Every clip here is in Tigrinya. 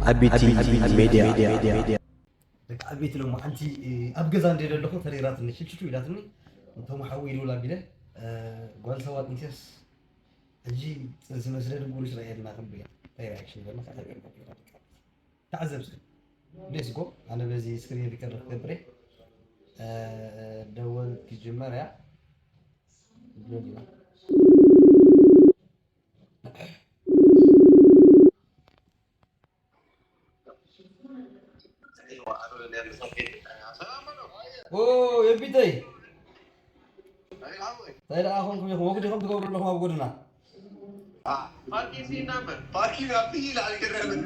ኣቢቲ ሜድያ። ደቂ ኣቤት ሎሚ ሓንቲ ኣብ ገዛ እንደ ዘለኹ ተሪራትኒ ሽችቹ ኢላትኒ። እንቶም ሓዊ ይደውል ኣቢለ ጓል ሰባት ንሴስ ሕጂ ዝመስለ ድጉሪ ስለ የድና ክንብል እንታይ ሪያክሽን ይበልና ከተገርመ ተዓዘብ እስከ ሌስ ጎ ኣነ በዚ ስክሪን ሪከርድ ክገብረ ደወል ክጅመር እያ። የቢተይ እንታይ ደኣ ኮንኩም ኢኹም ወግዲ ከም ትገብሩ ኣለኹም ኣብ ጎድና ፓርኪንግ ሲን ነበር ፓርኪንግ ኣብቲ ይላል ገረምን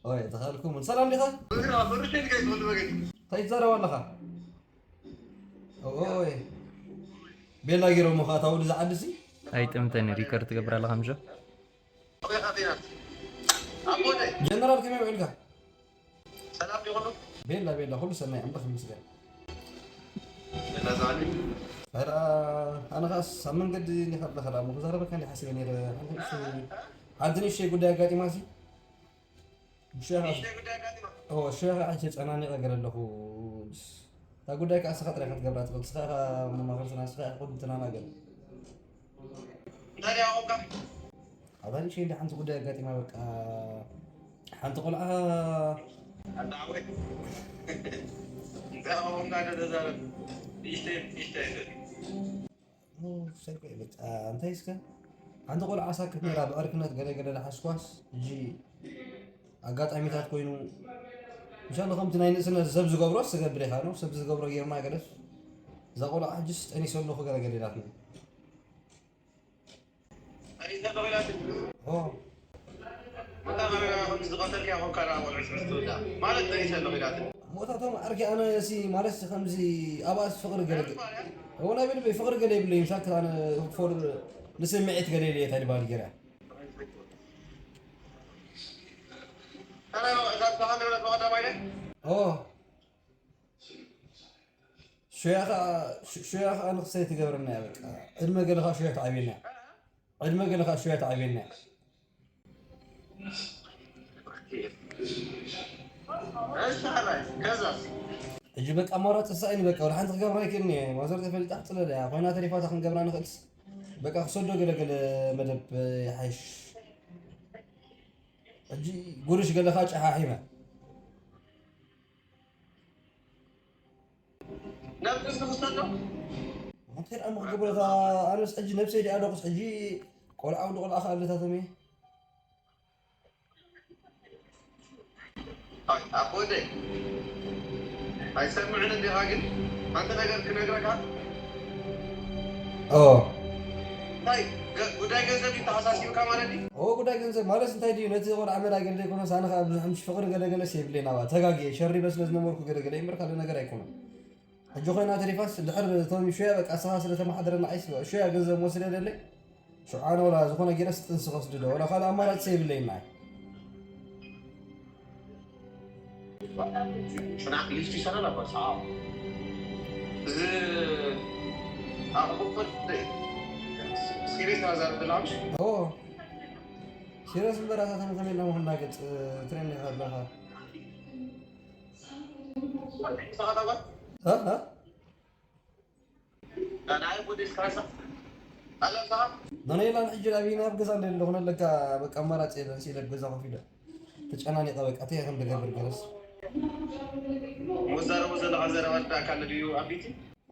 ወይ ተኸልኩም ሰላም ዲኻ እንታይ ትዛረብ ኣለኻ ኦይ ቤላ ጌሮም ኸዓ ታውዲ ዝዓዲ ሲ ኣይጥምተን ሪከርድ ትገብር ኣለኻ ምሾ ጀነራል ከመይ ውዒልካ ሰላም ዲኹሉ ቤላ ቤላ ኩሉ ሰናይ ኣምላኽ ይመስገን ለዛኒ ፈራ ኣነ ኸዓስ ኣብ መንገዲ ኒኸብለኸ ዳ ክዛረበካ እንዲ ሓሲበ ነይረ ሓንቲ ንእሽተይ ጉዳይ ኣጋጢማ ሲ ጉዳይ ኣጋጢማ ሸኻ ሕጂ ተጨናኒቐ ገለ ኣለኹ እታ ጉዳይ ከዓ ስኻ ጥራይ ክትገብራ ትኽእል ስኻ ኢኻ መማኽርትና ስኻ ኢኻ ኩሉ ትናናገር እንታይ ዲያ ኣቆምካ ኣባሪ ሸ እንደ ሓንቲ ጉዳይ ኣጋጢማ በቃ ሓንቲ ቆልዓ ኣዳዕወይ እንታይ ኣቆምካ ዶ ተዛረብ ንእሽተይ ንእሽተይ እንታይ እስከ ሓንቲ ቆልዓ ሳክት ነራ ብዕርክነት ገለ ገለ ዝሓስኳስ እጂ ኣጋጣሚታት ኮይኑ እንሻላ ከምቲ ናይ ንእስነት ሰብ ዝገብሮ ስገብር ኢኻ ነው ሰብ ዝገብሮ ጌርና ገለስ እዛ ቆልዓ ሕጅስ ጠኒሰ ኣለኹ ገለ ገለ ኢላትና ዝቐተልካ ኮንካ ቆልዑ ስዕስቲ ወዳ ማለት ጠኒሰ ኣለኹ ኢላትኒ ሞታቶም ዓርኪ ኣነ ሲ ማለት ከምዚ ኣብኣስ ፍቕሪ ገለ እዎ ናይ ብልበይ ፍቕሪ ገለ የብለይን ሳክት ኣነ ፎር ንስምዒት ገለ ኢለ እየ ታዲባል ገይረ ኦ ሹያ ከዓ ንክሰይ ትገብረና እያ በቃ ዕድመ ገለ ከዓ ሹያ ትዓብየና እያ ዕድመ ገለ ከዓ ሹያ ትዓብየና እያ ሕጂ በቃ ኣማራፂ ሳእኒ በቃ ወደ ሓንቲ ክገብራ ኣይክእልን እየ ማዘር ተፈሊጣ ክፅለለ እያ ኮይና ተሪፋታ ክንገብራ ንኽእልስ በቃ ክሰዶ ገለገለ መደብ ይሓይሽ ሕጂ ጉርሽ ገለኻ ጨሓሒመ ናብ ጥንሲ ክሰዶ እንታይ ደኣ ክገብረካ ኣነስ ሕጂ ነብሰይ ዲኣ ደቁስ ሕጂ ቆልዓ ወዲ ቆልዓ ከኣልታቶም እየ ኣቦደይ ኣይሰምዕን እንዲኻ ግን ሓንቲ ነገር ክነግረካ ኦ እንታይ ጉዳይ ገንዘብ ይተሓሳሲብካ ማለት እዩ ኦ ጉዳይ ገንዘብ ማለት እንታይ ድዩ ነቲ ቆልዓ መዳ ገለ ዘይኮነ ሳነ ከዓ ብዙሕ ምሽ ፍቅሪ ገለገለ ስ የብለይ ናባ ተጋጊየ ሸሪበ ስለ ዝነበርኩ ገለገለ ይምበር ካልእ ነገር ኣይኮነን ሕጂ ኮይና ተሪፋስ ድሕር እቶም ሹያ በቃ ስኻ ስለ ተመሓደረና ዓይስ ሹያ ገንዘብ ወስደ ደለይ ሽዑ ኣነ ወላ ዝኾነ ገይረስ ጥንሲ ከስድዶ ወላ ካልእ ኣማራፂ የብለይ ናይ ሽናዕ ሊፍት ይሰራል ኣባ ሰዓብ እዚ ኣቕቡል ሲሪስ ናዛር ብላምሽ ኦ ሲሪየስ እምበር ኣታ ተመተመ ኢልና ምኽንዳ ገፅ ትሬን ኣለኻ ሰዓት ኣባ እ? እ? ናይ ቡዲስ ካሳ ኣለካ ነነይላን ሕጂ ኣብይ ናብ ገዛ እንደ ኣለኹ ነለካ በቃ ኣማራፂ የለን ሲለ ገዛ ኮፍ ኢለ ተጨናኒቐ በቃ እንታይ ከም ዝገብር ገለስ መዛረቡ ዘለካ ዘረባ ዳ ካለ ድዩ ኣቢቲ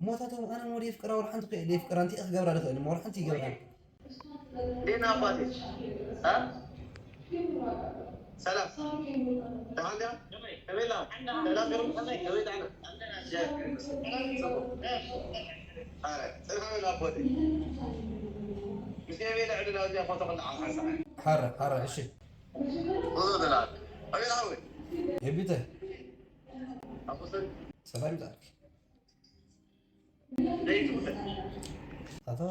ሞታቶም ኣነ ሞዲ የፍቅራ ወላ ሓንቲ ክእል የፍቅራ እንታይ ክገብራ ዝኽእል እሞ ወላ ሓንቲ ይገብራ ዴና ኣባቴ እ? ሰላም ደሓን ዲያ? ከመይ ኣለኻ? ሰላም ዶ? ከመይ ኣለኻ? ኣረ፣ ጽንሕ በል ኣቦቴ። ምስ ገበየ ልዕሊ ናብዚኣ ፎቶ ክልዓል ሓንሳእ። ሓረ ሓረ እሺ ፎቶ ትልዓል። ኣቤት ሓወይ። የቢተ ኣቦሰን ሰላም ይዛልክ ዘይትውሰድ። ኣታ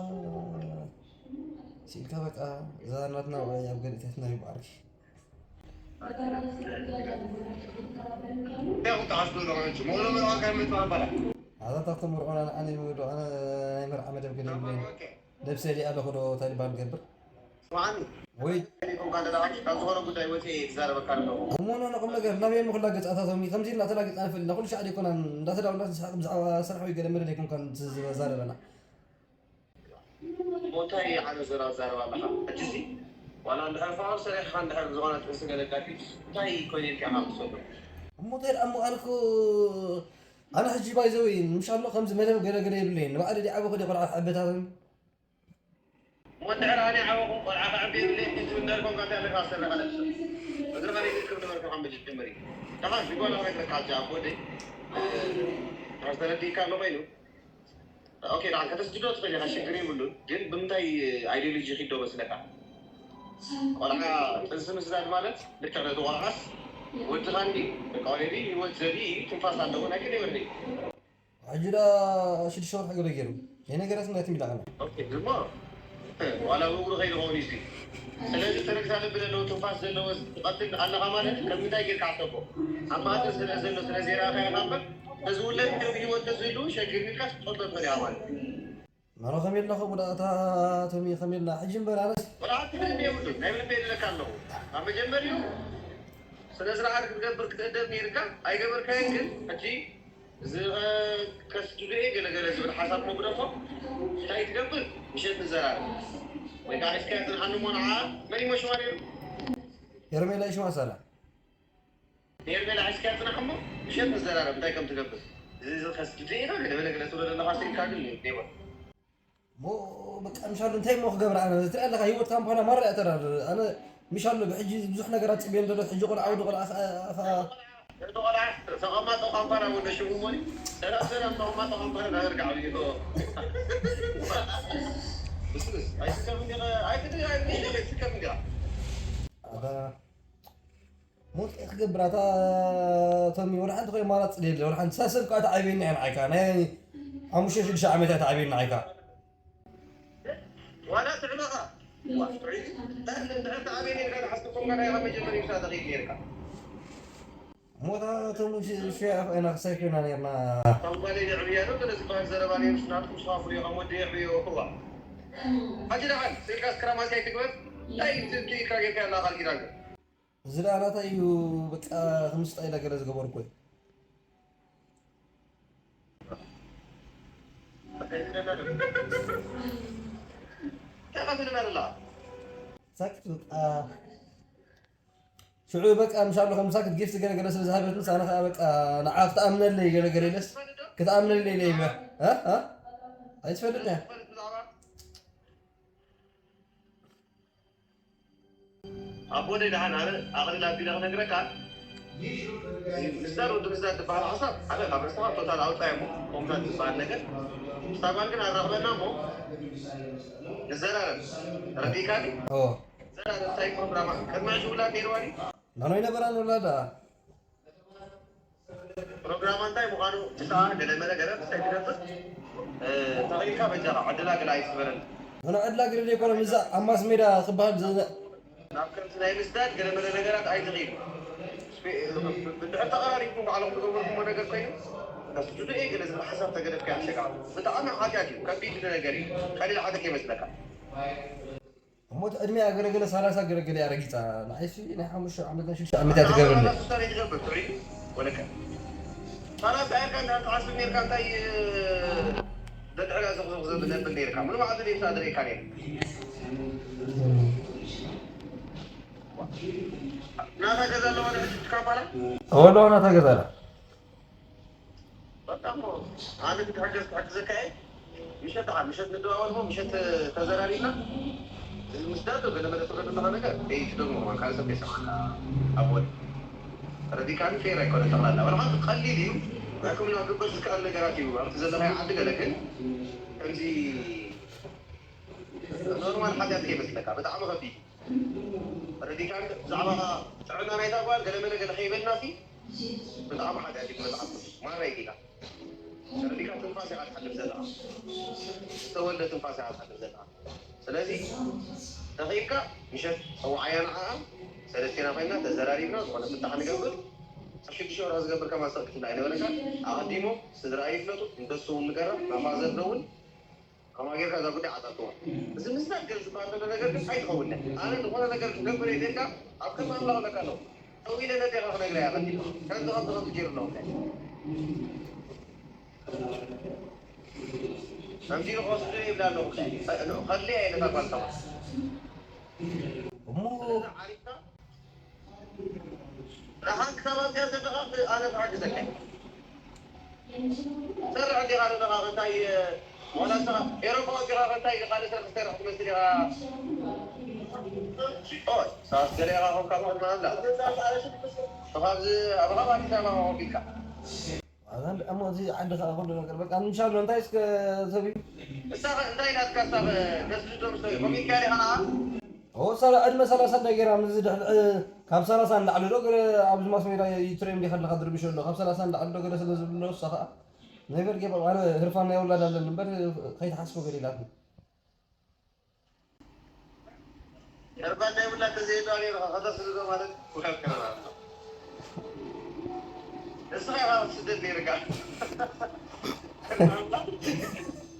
ሲልካ በቃ እዛ ናትና ኣብ ገዲታትና ይበዓልኪ ያው ተዓስሎ ነው እንጂ መሆኑ ምን ዋጋ የምትባባላ። ኣታ ታብቶም መርዖና ኣነ ይምዶ ኣነ ናይ መርዓ መደብ ገለ ይብለኒ ነብሰ ዲኣ ኣለኹ ዶ ታዲባል ገብር ስምዓኒ። ወይ ከመይ ኮንካ ደኣ ካብ ዝኾነ ጉዳይ ወፂኤ እየ ዝዛረበካ ኣለኹ። እሞ ንቁም ነገር ናበይ እሞ ኩላ ገፃታቶም እዩ ከምዚ ኢልና ተላጊፅና ንፈልጥ ኢና። ኩሉ ሻዕ ደይኮና እንዳተዳወልና ንስሓቅ ብዛዕባ ስራሕ ወይ ገለ መለ ደይኮንካ ዝዛረበና። እሞ እንታይ ዓይነት ዘረባ ትዛረብ ኣለኻ ሕጂ? እዚ ዋላ እንድሕር ፋውል ሰሪሕኻ እንድሕር ዝኾነ ጥንሲ ገለ ኣጋጢምስ እንታይ ኮይኑ ኢልካ ኢኻ ክትሰዶ? እሞ እንታይ ደኣ እሞ ኣነ እኮ ኣነ ሕጂ ባይዘወይ ምሻሎ ከምዚ መደብ ገለ ገለ የብለይን። ንባዕለይ ድዓበኹ ድየ ቆልዓ ክዕበታተን እሞ እንድሕር ኣነ ዓበኹ ቆልዓ ክዕቢ የብለይን ዝብል እንድሕር ኮንካ እንታይ ኣለካ ኣሰረኻ ለብሰ? እግርኻ ዘይትርከብ ነበርካ ካብ መጀመርያ። ደሓን ንጓል ክነግረካ ሕጂ ኣቦ ወደይ እንድሕር ተረዲእካ ኣሎ ኮይኑ ኦኬ ደሓን ከተስድዶ ትኽእል ኢኻ ሽግር የብሉን። ግን ብምንታይ ኣይዲዮሎጂ ኪዶ መስለካ? ቆልዓ ጥንሲ ምስዳድ ማለት ልክዕ ነቲ ቆልዓስ ወድኻ እንዲ በቃ ኦሬዲ ህይወት ዘርኢ እዩ ትንፋስ ኣለዎ ናይ ክንደይ ወርሒ እዩ? ሕጂ ዳ ሽዱሽተ ወርሒ ገለ ገይሩ ናይ ነገራት ናይ ትሚላኸና ኦኬ ድማ ዋላ ብእግሩ ከይዱ ኸውን እዩ ስለዚ ተረግዛ ልቢ ዘለዎ ትንፋስ ዘለዎ ትቐትል ኣለኻ ማለት ከም ምንታይ ጌርካ ሓሰቦ ኣብ ማእከል ስለ ዘሎ ስለ ዘይረኣኻዮ ኢኻ እምበር ተዝውለድ ከም ህይወት ተዝህልው ሸጊር ኢልካ ክትጠልጦ ትኽእል ኢኻ ማለት እዩ። መሮ ከመይ ኣለኹም ወዳእታ ቶሚ ከመይ ኣላ ሕጂ እምበር ኣነስ ወላ ሓንቲ ምንም የብሉን ናይ ልበይ ይብለካ ኣለኹ ኣብ መጀመሪኡ ስነ ስርዓት ክትገብር ክትእደብ ነይርካ ኣይገበርካዮን ግን ሕጂ እዚ ከስድዶ እየ ገለገለ ዝብል ሓሳብ ነጉደፎ እንታይ ትገብር ምሸት ንዘራረብ ወይ ከዓ ሒዝካዮ ፅንሓኒ እሞ ንዓ መን ይሞ ሽማ ነይሩ ሄርሜላ ይሽማ ሰላ ሄርሜላ ሒዝካዮ ፅናሕ እሞ ምሸት ንዘራረብ እንታይ ከም ትገብር እዚ ከስድዶ እየ ገለገለ ትብሎ ዘለካ ስኢልካ ግን ኔበር እሞ በቃ ምሻሉ እንታይ እሞ ክገብር ኣነ ትሪኣ ኣለካ ህይወትካ ምኳና ማራ እያ ተራር ኣነ ምሻሉ ብሕጂ ብዙሕ ነገራት ፅብዮ እንደሎ ሕጂ ቆልዓ ወዲ ቆልዓ ተቐማጦ ካምፓራ ወደ ሽሙ ሞኒ ሰላም ሰላም ተቐማጦ ካምፓራ ናገር ጋዕብዮ ኣይትከም እንዲያ ሞት ክገብር ኣታ ቶሚ ወላ ሓንቲ ኮይ ማራፅ ደለ ወላ ሓንቲ ሳሰብ ከዓ ተዓብየኒ እያ ንዓይካ ናይ ሓሙሽተ ሽዱሽተ ዓመት እያ ተዓብየኒ ንዓይካ ዋላ ትዕበኻ እንድሕር ተዓብየ ነርካ ንሓስብ ኮንካ ናይ ካብ መጀመሪያ ምሳ ተኺድ ነርካ ሞታ ቶሚ ሽያ ኮይና ክሳይ ኮይና ነርና ካብ ጓለይ የዕብያ ዶ ገለ ዝበሃል ዘረባ ነይሩ ስናትኩም ስዋ ፍልዮ ካብ ወዲ የዕብዮ እዋ ሓጂ ደሓን ስልካ ስክራማሲ ኣይትግበር እንታይ ትብልካ ጌርካ ያላ ቃል ኪዳን እዚ ደኣ ናታ እዩ በቃ ክምስጣ ኢለ ገለ ዝገበርኩ እዩ እንታይ ትብለና ደላ ሳክት በቃ ሽዑ በቃ ምሻሎ ከም ሳክት ጊፍት ገለ ገለ ስለ ዝሃበት ምስ ኣነ ከዓ በቃ ንዓ ክትኣምነለይ ገለ ገለ ኢለስ ክትኣምነለይ ኢለ ይብያ ኣይትፈልጥና ኣቦ ደይ ደሓን ኣነ ኣኽሊል ኣቢለ ክነግረካ ምስዳድ ወዲ ምስዳድ ዝበሃል ሓሳብ ሓደ ካብ ርእስኻ ቶታል ኣውፃ እሞ ኮምታት ዝበሃል ነገር ምስታ ጓል ግን ኣራኽበና እሞ ንዘራረብ ተረዲእካኒ ዘራረብ እንታይ ፕሮግራማ ቅድሚ ሕጂ ውላድ ነይርዋ ድዩ ናኖ ይነበራን ውላዳ ፕሮግራማ እንታይ ምዃኑ ንስኣ ገለ መለ ገለ እንታይ ትነብር ተኽኢልካ በጃኻ ዕድላ ገለ ኣይትበለኒ ኣነ ዕድላ ገለ ዘይኮነ ምዛ ኣብ ማስ ሜዳ ክበሃል ዝነ ናብ ከምዚ ናይ ምስዳድ ገለ መለ ነገራት ኣይትኽኢሉ እንድሕር ተቐራሪብኩም ባዕልኹም ዝገበርኩሞ ነገር ኮይኑ ከስድዶ እየ ገለ ዝብል ሓሳብ ተገደፍካ ያሸቃ ብጣዕሚ ሓጢኣት እዩ ከቢድ ነገር እዩ ቀሊል ሓደ ከይመስለካ እሞ እቲ ዕድሚኣ ገለገለ ሰላሳ ገለገለ እያ ረጊፃ ንዓይሲ ናይ ሓሙሽተ ዓመት ናይ ሽዱሽተ ዓመት እያ ትገብርኒ ወለከ ሰላሳ ኢልካ እንዳ ትሓስብ ነርካ እንታይ ደድሕሪያ ዘኽዘኽ ዘብል ነብል ነርካ ሙሉ መዓልቲ ደይ ሳድረካ ነር ናታ ገዛ ኣለዋ ንሕጂ ትካፋላ ኣለዋ ናታ ገዛ ኣላ ኣነ ክትሕገዝ ክሕግዘካ እየ ምሸት ደሓን ምሸት ንደዋወል ሞ ምሸት ተዘራሪብና እዚ ምስ ዳዶ ገለ መለ ትብሎ ዘለኻ ነገር እይ ትደግሞ ከማን ካልእ ሰብ ከይሰማዕካ ኣብ ወድ ተረዲካኒ ፌር ኣይኮነ ጠቕላላ ወላ ሓንቲ ቀሊል እዩ ሕክምና ክግበር ዝከኣል ነገራት እዩ ኣብቲ ዘለኻዮ ዓዲ ገለ ግን ከምዚ ኖርማል ሓጢኣት ከይመስለካ ብጣዕሚ ከቢድ እዩ ተረዲካኒ ብዛዕባ ጥዕና ናይታ ጓል ገለ መለ ገለ ከይበልና ሲ ብጣዕሚ ሓጢኣት እዩ መፅሓፍ ቅዱስ ማራ ይዲካ ተረዲካ ትንፋስ ኢኻ ትሓልፍ ዘለኻ ዝተወልደ ትንፋስ ኢኻ ትሓልፍ ዘለኻ ስለዚ ተኺኢልካ ምሸት ፀዋዓያ ንዓኣ ሰለስቴና ኮይንና ተዘራሪብና ዝኾነ ፍታሕ ንገብር ኣብ ሽዱሽተ ወርሒ ዝገብር ከማን ሰክትና ኣይነበረካ ኣቐዲሞም ስድራ ይፍለጡ ንደሱ እውን ንገራ ናፋዘር ደውን ከማ ጌርካ እዛ ጉዳይ ዓጻጽዋ። እዚ ምስናድ ግን ዝበሃል ዘሎ ነገር ግን ኣይትኸውን። ኣነ ዝኾነ ነገር ክገብር እየ ኢልካ ኣብ ከም ኣምላኽ ኣለካ ኣለኹ። ደው ኢለ ነዴኻ ክነግራ እየ ቀዲመ። ከምዚ ከምዚ ከምዚ ገይሩ ኣለዉ። ከምዚ ኢሉ ክወስዱ ይብላ ኣለዉ። ከድልያ እየ ነታ ጓል ከማ። እሞ ዓሪፍካ ንሓንቲ ክሳብ ኣብዚኣ ዘለኻ ኣነ ክሕግዘካ እየ። ትሰርሕ እንዲኻ ዘለኻ እንታይ ዋላ ንስኻ ኤሮፓ ወፂኻ እንታይ ካልእ ስራሕ ትሰርሕ ትመስል ኢኻ? ኦይ ንስኻስ ገለ ኢኻ ኮንካ ማለት ምናምን ላ ንስኻ ኣብዚ ኣባኻ ኣብ ኣዲስ ኣበባ ኮንካ ኣዛን እሞ እዚ ዓዲ ኸኣ ኩሉ ነገር በቃ ንሻሎ እንታይ እስከ ሰብ እዩ? ንሳ ኸ እንታይ ናትካ ሳብ ነስልዶ ምስ ከምኡ ኢልካ ዲኻ ንዓ? ኦ ሳላ ዕድመ ሰላሳ እንታይ ገይራ ምስ ድሕሪ ካብ ሰላሳ ንላዕሊ ዶ ገለ ኣብዚ ማስ ሜዳ ይትረም ዲኻ ኣለኻ ድርብሽ ኣሎ ካብ ሰላሳ ንላዕሊ ዶ ገለ ስለ ዝብሎ ንሳ ኸኣ ነገር ጌባ ኣነ ህርፋን ናይ ውላድ ኣለኒ እምበር ከይትሓስቦ ገለ ኢላትኒ። እርባን ናይ ብላ ተዘይዳ ነይሩ ከተስልዶ ማለት ውከልከል ማለት ነው። ንስኻ ኢኻ ስደት ነይርካ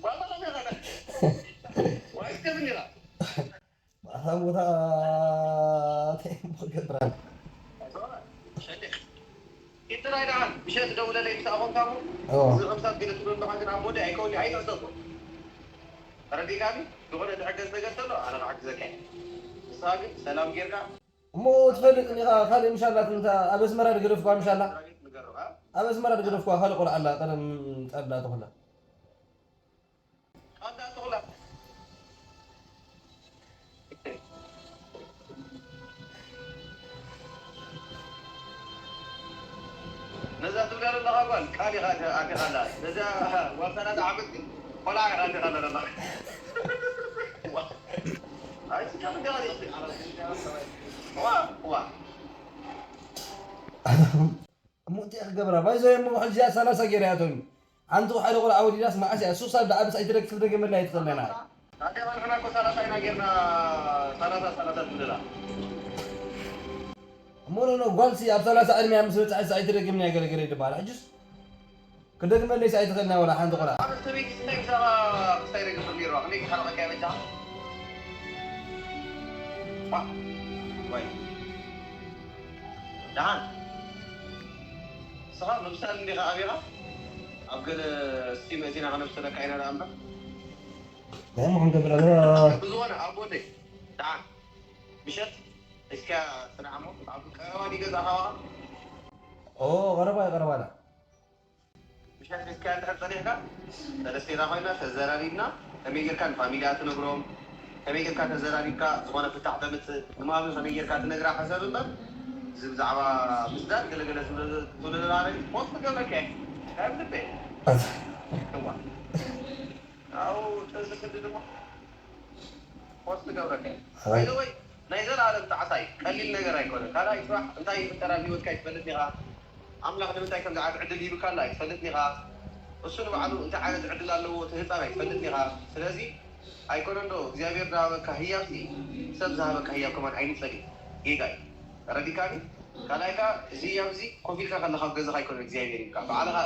ዋላ ከመይ ኸነ ዋይስ ከምን ኢኻ ኣታ ቦታ እንታይ እሞ ክገብር ኣነ? ሸሊኽ። ኢንትራይ ደሓን፣ ምሸት ደውለለይ ምሳኣ ኮንካ እሞ፣ እዎ። እዚ ከምሳት ገለ ትብሎ ኣለኻ ግን ኣብ ወዲ ኣይከውን እዩ፣ ኣይትሕሰቦ። ተረዲእካኒ? ዝኾነ ዝሕገዝ ነገር ተሎ ኣነ ክሕግዘካ እየ። ንስኻ ግን ሰላም ጌርካ እሞ ትፈልጥኒ ኢኻ፣ ካልእ ምሻላት እንተ ኣብ ኣስመራ ድገደፍኳ ምሻላ? ስድራ ቤት ንገሮ፣ ኣ? ኣብ ኣስመራ ድገደፍኳ ካልእ ቆልዓ ኣላ፣ ቀደም ጸላ ተኹላ። ኣንታ ተኹላ። ነዛ ትብላ ዘለኻ ጓል ቃል ኢኻ ኣቲ-፣ ኣቲኻላ። ነዛ ጓል ሰላሳ ዓመት ግን ቆልዓ ኢኻ ኣቲኻላ ዘለኻ። ዋ። ኣይ፣ ስካ ምንድን ኢኻ ዋ፣ ዋ። እሞ እንታይ ክገብራ? ባይዞ እሞ ሕጂ እያ ሰላሳ ገይራ እያ ቶሚ። ሓንቲ ሓደ ቆልዓ ወሊዳስ መዓስ እያ? እሱ ክሳብ ደኣ ብስ ኣይትደግ-፣ ክትደግመላ ኣይትኽእልን ኢኻ። ኣዴኻ ንሕና እኮ ሰላሳ ኢና ጌርና፣ ሰላሳ፣ ሰላሳ ትብለላ። እሞ ኖ፣ ኖ፣ ጓልሲ ኣብ ሰላሳ ዕድመ እያ ምስ በጽሐስ ኣይትደግምኒ እያ ገለ ገለ ይበሃል። ሕጅስ ክደግመለይስ ኣይትኽእልን እያ ወላ ሓንቲ ቆልዓ። ኣነ ሰበይቲ እንታይ ምሳኻ ክስታይ ደግም ነይሩ፣ ክንደይ ክሓርቐካ እያ በጃኻ? ዋ፣ ወይ። ደሓን። ንስኻ ምምሳል እንዲኻ ኣቢኻ? ኣብ ገለ እስቲ መጺና ከነብሰለካ ኢና ደኣ እምበር። እንታይ እሞ ክንገብር ኣለና? ብዝኾነ ኣብ ጎነይ ደሓን። ምሸት እስኪ ስራሕ እሞ ኣብ ቀረባ ድዩ ገዛኻ? ኦ፣ ቀረባ እዩ፣ ቀረባ ኣላ። ምሸት እስኪ እንድሕር ጸኒሕካ፣ ሰለስቴና ኮይና ተዘራሪብና፣ ከመይ ጌርካ ንፋሚልያ ትነግሮም፣ ከመይ ጌርካ ተዘራሪብካ ዝኾነ ፍታሕ ተምጽእ፣ ንማሚ ከመይ ጌርካ ትነግራ ሕሰብ እምበር፣ እዚ ብዛዕባ ምስዳድ ገለገለ ትብሎ፣ ትብሎ ዘለኻ ነገር ፖስት ክገብረካ እየ። ካብ ልበይ። እዋ። ኣብኡ ጥንሲ ክንዲ ድማ ፖስት ክገብረካ እየ። ኣይ። ባይ ዘ ወይ፣ ናይ ዘላለም ጣዕሳ እዩ። ቀሊል ነገር ኣይኮነን። ካልኣይ ጽባሕ እንታይ ይፍጠር ኣብ ህይወትካ ኣይትፈልጥን ኢኻ። ኣምላኽ ንምንታይ ከምዚ ዓይነት ዕድል ሂብካ ኣሎ ኣይትፈልጥን ኢኻ። እሱ ንባዕሉ እንታይ ዓይነት ዕድል ኣለዎ እቲ ህጻን ኣይትፈልጥን ኢኻ። ስለዚ ኣይኮነን ዶ እግዚኣብሔር ዝሃበካ ህያብሲ ሰብ ዝሃበካ ህያብ ከማን ኣይንጸል እዩ። ጌጋ እዩ። ተረዲካኒ? ካልኣይ ከኣ እዚ ህያብ እዚ ኮፍ ኢልካ ከለኻ ኣብ ገዛኻ ኣይኮነን እግዚኣብሔር ሂብካ። ባዕልኻ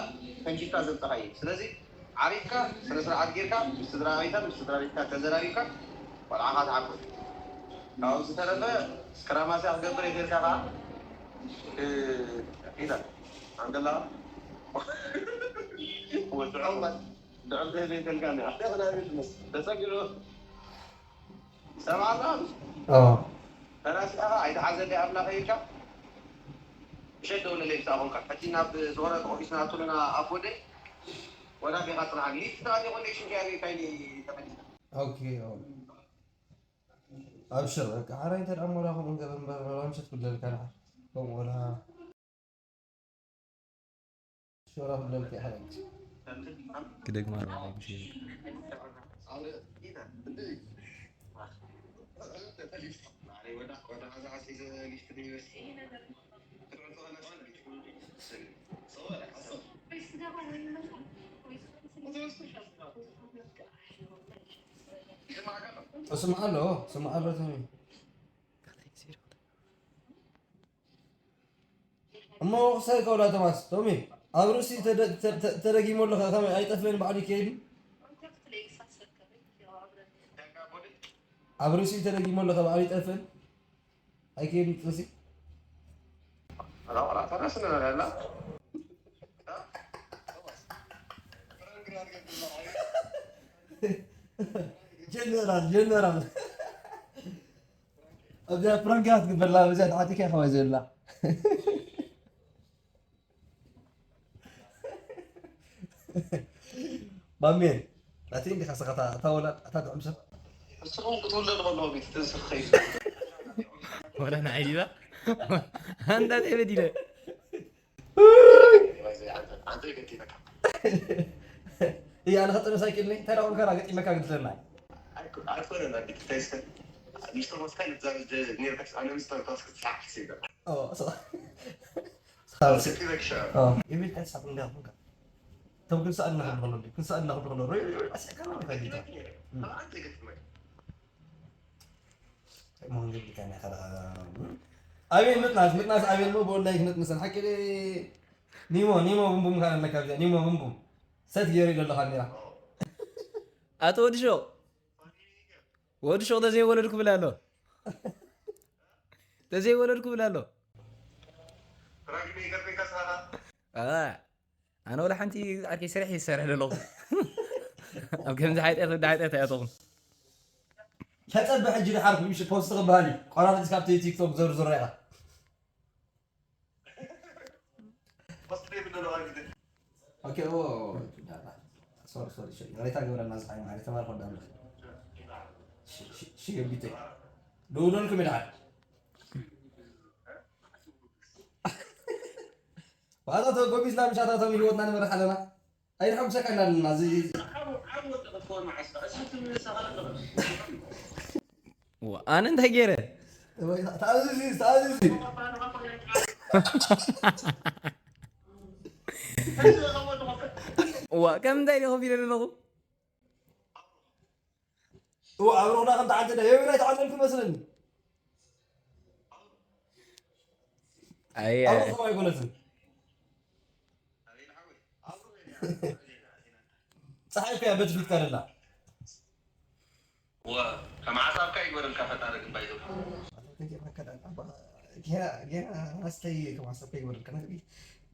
ፈንጂርካ ዘምጻኻዮ እዩ። ስለዚ ዓሪፍካ ስነ ስርዓት ጌርካ ምስ ስድራ ቤታን ምስ ስድራ ቤትካ ተዘራሪብካ ቆልዓኻ ትዓቁብ። ካብኡ ዝተረፈ ስክራማስያ ክገብር እየ ተልካ ከዓ እ፣ ኢታ ኣንገላ ወድዖ ድዕል ዘይተልካ እንዲያ። ተሰጊሩ ሰብዓታት ኣዎ። ተራሲዕኻ ኣይትሓዘለይ ኣምላኸ ኢልካ ምሸት ደውለለይ ምሳኣ ኮንካ። ሕጂ ናብ ዝኾነ ኦፊስ ንኣቱ ኣለና ኣብ ወደይ ወላ ዲኻ ጽንሓኒ። ሊፍት ተኣትዮ ኮኔክሽን ከይ ኣበይካ ኢሊ ተመሊሰ። ኦኬ፣ ኦ። ኣብሽር፣ በቃ፣ ሓራይ እንተ ደኣ ሞላ ከምኡ ንገብር እምበር፣ ወላ ምሸት ክብለልካ ደሓር። ከምኡ ወላ ሸራ ክብለልካ ይሓይሽ። ክደግማ ኣለዎ፣ ምሽ ይብል። ስማዕ ኣሎ፣ ስማዕ ኣሎ፣ ተሚ። እሞ ክሳይ ከውላ ቶማስ፣ ቶሚ፣ ኣብ ርእሲ ተደ-፣ ተ-፣ ተ-፣ ተደጊሞ ኣለኸ፣ ከመይ ኣይጠፍእን ባዕሉ ይከይድ? ኣብ ርእሲኡ ተደጊሞ ኣሎ፣ ካብ ኣብኡ ይጠፍእን ኣይከይድን ጥንሲ። ጀነራል፣ ጀነራል። ኣብዚኣ ፕራንክ እያ ትግበርላ፣ ኣብዚኣ ተዓጢኻ ኢኻ ወይ ዘላ። ማሜ፣ ናተይ እንዲኻ ስኻ እታ፣ እታ ወላድ፣ እታ ጥዑም ሰብ። ንስኹም ክትውለዱ ከለኹ ቤት ትንስኽ ከይዱ። ወላ ንዓይ ዲባ? ኣንታ እንታይ በዲለ? እያ፣ ንኸጥነ ሳይክል ነይ፣ እንታይ ደኣ ኮንካ ገጢመካ ግድለና? ኣይኮ-፣ ኣይኮነን ኣቢት፣ እንታይ እስከ፣ ንስቶ መስካ ንዛ ጀ-፣ ኔርካስ፣ ኣነ ምስ ተርካስ ክትሳዕ ሕሲበ። ኦ፣ ሶ-፣ ሶ-፣ ስኪ ረክሻ። ኦ፣ ኢሚል እንታይ ሳብ እንዲያ ኮንካ? እቶም ክንስኣልና ከሎ ከሎ እንዲ፣ ክንስኣልና ከሎ ከሎ፣ ሮይ፣ ሮይ፣ ሮይ፣ ኣስያካ ነው ከዲታ። እም። ኣቤል ምጥናስ፣ ምጥናስ ኣቤል ሞ ብኦንላይን ክነጥንሰን። ሓቂ ዶ? ኒሞ፣ ኒሞ ቡምቡም ካን ኣለካ ብዛ፣ ኒሞ ቡምቡም። ሰት ገይሩ ይደሎ ካሜራ። ኣቶ ወዲ ሾቕ፣ ወዲ ሾቕ ተዘይወለድኩ ብላ ኣሎ። ተዘይወለድኩ ብላ ኣሎ። አ፣ ኣነ ወላ ሓንቲ ዓርከይ ስራሕ ይሰርሕ ዘለኹ። ኣብ ከምዚ ሓጢኣት ወዲ ሓጢኣት ኣያተኹም። ተጸበ ሕጂ ድሓር ምሽ ፖስት ክበሃል እዩ። ቆራሪጽካ ኣብቲ ቲክቶክ ዘርዝሮ ኢኻ። ኦኬ፣ ኦ፣ ሶሪ፣ ሶሪ፣ ሶሪ። ሬታ ገብረ ናዝሓይ ማለት ተባርኾ እንዳለ። ሺ፣ ሺ፣ ሺ ገቢተይ። ደውለልኩም ይልዓል። ዋዛ ተጎቢዝና ምሻታቶም ህይወትና ንመርሕ ኣለና። ኣይንሓምሰካ ኢና ኣለና። እዚ ዋ፣ ኣነ እንታይ ገይረ? ተኣዝዚ፣ ተኣዝዚ። ዋ፣ ከም እንታይ ኢለ ኮፍ ኢለ ዘለኹ? እዋ፣ ኣብ ሮኽና ከም ተዓደለ፣ የበይ ናይ ተዓደልኩ መስለኒ። ኣይ፣ ኣብ ኣይ። ሮኽና ኣይኮነትን። ጸሓይ እኮ እያ በቲ ፊትካ ደላ። ወ-፣ ከም ዓጻብካ ይግበረልካ ፈጣሪ ግን ባይዘው። ጌና፣ ጌና ኣስተይ ከም ዓጻብካ ይግበረልካ።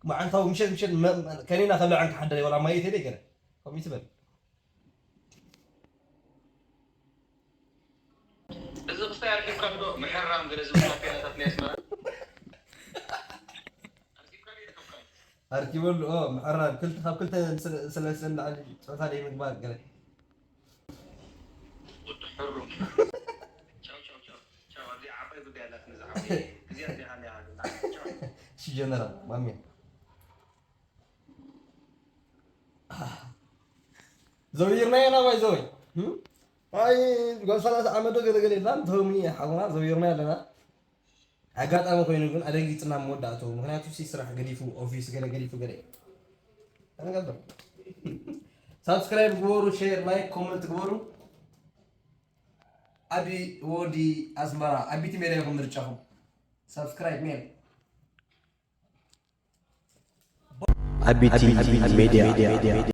መዓልታዊ ምሸት፣ ምሸት መ-፣ መ-፣ ከኒና ከብልዐን ክሓደረ ወላ ማየት የለ ገለ። ከምኡ ትበል። እዚ ክስታይ ኣርኪብካ ዶ ምሕራም ገለ ዝብል ታፔላታት ናይ ኣስመራ? ኣርኪብካ ዶ ይርከብካ? ኣርኪበሉ፣ ኦ፣ ምሕራም ክልተ ካብ ክልተ ስለ፣ ስለ፣ ስለ ንላዕሊ ጾታ ደይ ምግባር ገለ። ወዲ ሕሩም። ቻው፣ ቻው፣ ቻው። ቻው፣ ኣብዚ ዓባይ ጉዳይ ኣላትና እዛ ዓባይ። ግዜ እንዲኻ እንዲኻ ግና። ቻው። እሺ ጀነራል፣ ማሜ። ዘዊርናዮ ናባይ ዘወይ። እም? ኣይ፣ ጓል ሰላሳ ዓመት ዶ ገለ ገለ የላን፣ ቶሚ ሓውና ዘዊርና ኣለና። ኣጋጣሚ ኮይኑ ግን ኣደንጊጽና መወዳእትኡ። ምኽንያቱ ሲ ስራሕ ገዲፉ፣ ኦፊስ ገለ ገዲፉ ገለ። ተነጋገር። ሳብስክራይብ ግበሩ፣ ሼር፣ ላይክ፣ ኮመንት ግበሩ። ኣቢ ወዲ ኣስመራ፣ ኣቢቲ ሜድያ ይኹን ምርጫኹም። ሳብስክራይብ ሜል። ኣቢቲ ሜድያ።